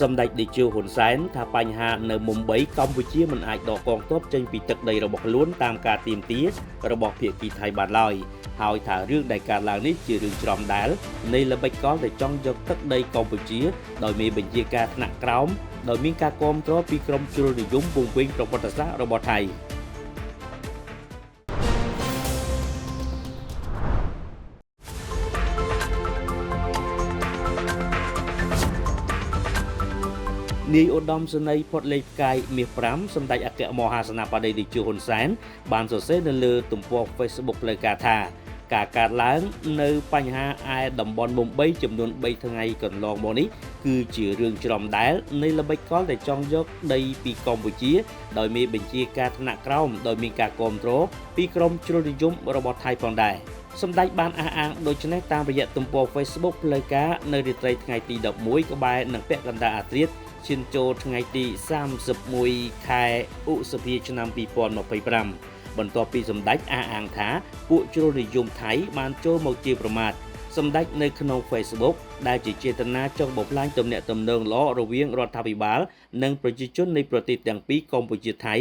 សម្ដេចតេជោហ៊ុនសែនថាបញ្ហានៅមុំ3កម្ពុជាមិនអាចដកកងទ័ពចេញពីទឹកដីរបស់ខ្លួនតាមការទាមទាររបស់ភាគីថៃបានឡើយហើយថារឿងដែលកើតឡើងនេះជារឿងច្រំដែលនៃល្បិចកលដែលចង់យកទឹកដីកម្ពុជាដោយមានបញ្ជាការថ្នាក់ក្រោមដោយមានការគាំទ្រពីក្រមជ្រុលនិយមវង្វេងប្រវត្តិសាស្ត្ររបស់ថៃ នាយឧត្តមសេនីយ៍ផុតលេខផ្កាយមាស5សម្ដេចអគ្គមហាសេនាបតីតេជោហ៊ុនសែនបានសរសេរនៅលើទំព័រ Facebook ផ្លូវការថាការកើតឡើងនៅបញ្ហាឯតំបន់មុំ3ចំនួន3ថ្ងៃកន្លងមកនេះគឺជារឿងច្រំដែលនៃល្បិចកលដែលចង់យកដីពីកម្ពុជាដោយមានបញ្ជាការថ្នាក់ក្រោមដោយមានការគាំទ្រពីក្រមជ្រុលនិយមរបស់ថៃផងដែរសម្ដេចបានអះអាងដូច្នេះតាមរយៈទំព័រ Facebook ផ្លូវការនៅរាត្រីថ្ងៃទី11ក្បែរនឹងពាក់កណ្ដាលអាធ្រាត្រឈានចូលថ្ងៃទី31ខែឧសភាឆ្នាំ2025បន្ទាប់ពីសម្ដេចអះអាងថាពួកជ្រុលនិយមថៃបានចូលមកជាប្រមាថសម្ដេចនៅក្នុង Facebook ដែលជាចេតនាចង់បំផ្លាញទំនាក់ទំនងល្អរវាងរដ្ឋាភិបាលនិងប្រជាជននៃប្រទេសទាំងពីរកម្ពុជាថៃ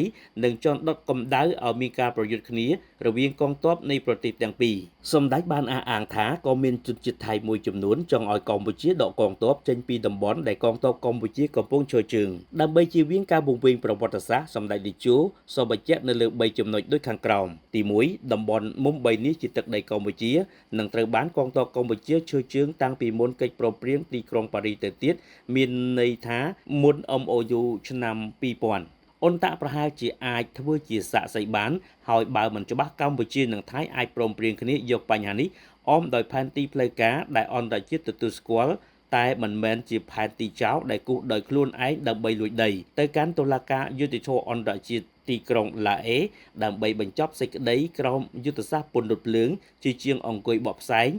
និងចង់ដុតកម្ដៅឲ្យមានការប្រយុទ្ធគ្នារវាងកងទ័ពនៃប្រទេសទាំងពីរសម្ដេចបានអះអាងថាក៏មានជនជាតិថៃមួយចំនួនចង់ឲ្យកម្ពុជាដកកងទ័ពចេញពីតំបន់ដែលកងទ័ពកម្ពុជាកំពុងឈរជើងដើម្បីជៀសវាងការវង្វេងប្រវត្តិសាស្ត្រសម្ដេចតេជោសូមបញ្ជាក់នៅលើ3ចំណុចដូចខាងក្រោមទី1តំបន់មុំ3នេះជាទឹកដីកម្ពុជានិងត្រូវបានកងទ័ពកម្ពុជាឈរជើងតាំងពីមុនកិច្ចព្រមព្រៀងទីក្រុងប៉ារីសទៅទៀតមានន័យថាមុន MOU ឆ្នាំ2000អ៊ុនតាក់ប្រហែលជាអាចធ្វើជាសាក្សីបានហើយបើមិនច្បាស់កម្ពុជានិងថៃអាចព្រមព្រៀងគ្នាយកបញ្ហានេះអមដោយផែនទីផ្លូវការដែលអន្តរជាតិទទួលស្គាល់តែមិនមែនជាផែនទីចោលដែលគូសដោយខ្លួនឯងដើម្បីលួចដីទៅកាន់តុលាការយុត្តិធម៌អន្តរជាតិទីក្រុងឡាអេដើម្បីបញ្ចប់សេចក្តីក្រោមយុទ្ធសាស្ត្រពន្លត់ភ្លើងជាជាងអង្គុយបកផ្សែង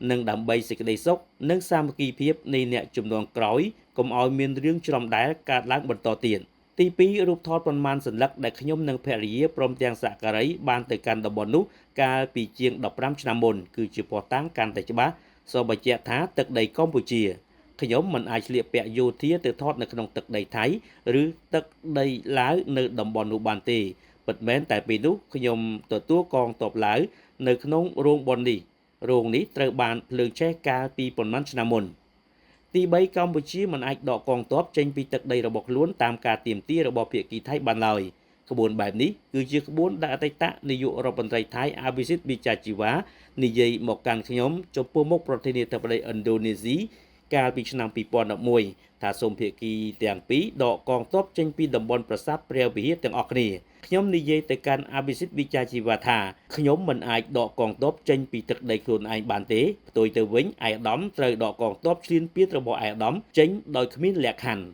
និងដើម្បីសេចក្តីសុខនិងសាមគ្គីភាពនៃអ្នកជំនាន់ក្រោយកុំឲ្យមានរឿងច្រំដែលកើតឡើងបន្តទៀតទី2រូបថតប៉ុន្មានសន្លឹកដែលខ្ញុំនិងភរិយាព្រមទាំងសហការីបានទៅកាន់តំបន់នោះកាលពីជាង15ឆ្នាំមុនគឺជាភស្តុតាងកាន់តែច្បាស់សូមបញ្ជាក់ថាទឹកដីកម្ពុជាខ្ញុំមិនអាចឆ្លៀកពាក់យោធាទៅថតនៅក្នុងទឹកដីថៃឬទឹកដីឡាវនៅតំបន់នោះបានទេពិតមែនតែពេលនោះខ្ញុំទទួលកងទ័ពឡាវនៅក្នុងរោងបុណ្យនេះរោងនេះត្រូវបានភ្លើងឆេះកាលពីប៉ុន្មានឆ្នាំមុនទី3កម្ពុជាមិនអាចដកកងទ័ពចេញពីទឹកដីរបស់ខ្លួនតាមការទាមទាររបស់ភាគីថៃបានឡើយក្បួនបែបនេះគឺជាក្បួនដែលអតីតនាយករដ្ឋមន្ត្រីថៃអាភិសិទ្ធវិចាជីវ៉ានិយាយមកកាន់ខ្ញុំចំពោះមុខប្រធានាធិបតីឥណ្ឌូនេស៊ីកាលពីឆ្នាំ2011ថាសូមភាគីទាំងពីរដកកងទ័ពចេញពីតំបន់ប្រាសាទព្រះវិហារទាំងអស់គ្នាខ្ញុំនិយាយទៅកាន់អាភិសិទ្ធវិចាជីវ៉ាថាខ្ញុំមិនអាចដកកងទ័ពចេញពីទឹកដីខ្លួនឯងបានទេផ្ទុយទៅវិញឯកឧត្តមត្រូវដកកងទ័ពឈ្លានពានរបស់ឯកឧត្តមចេញដោយគ្មានលក្ខខណ្ឌ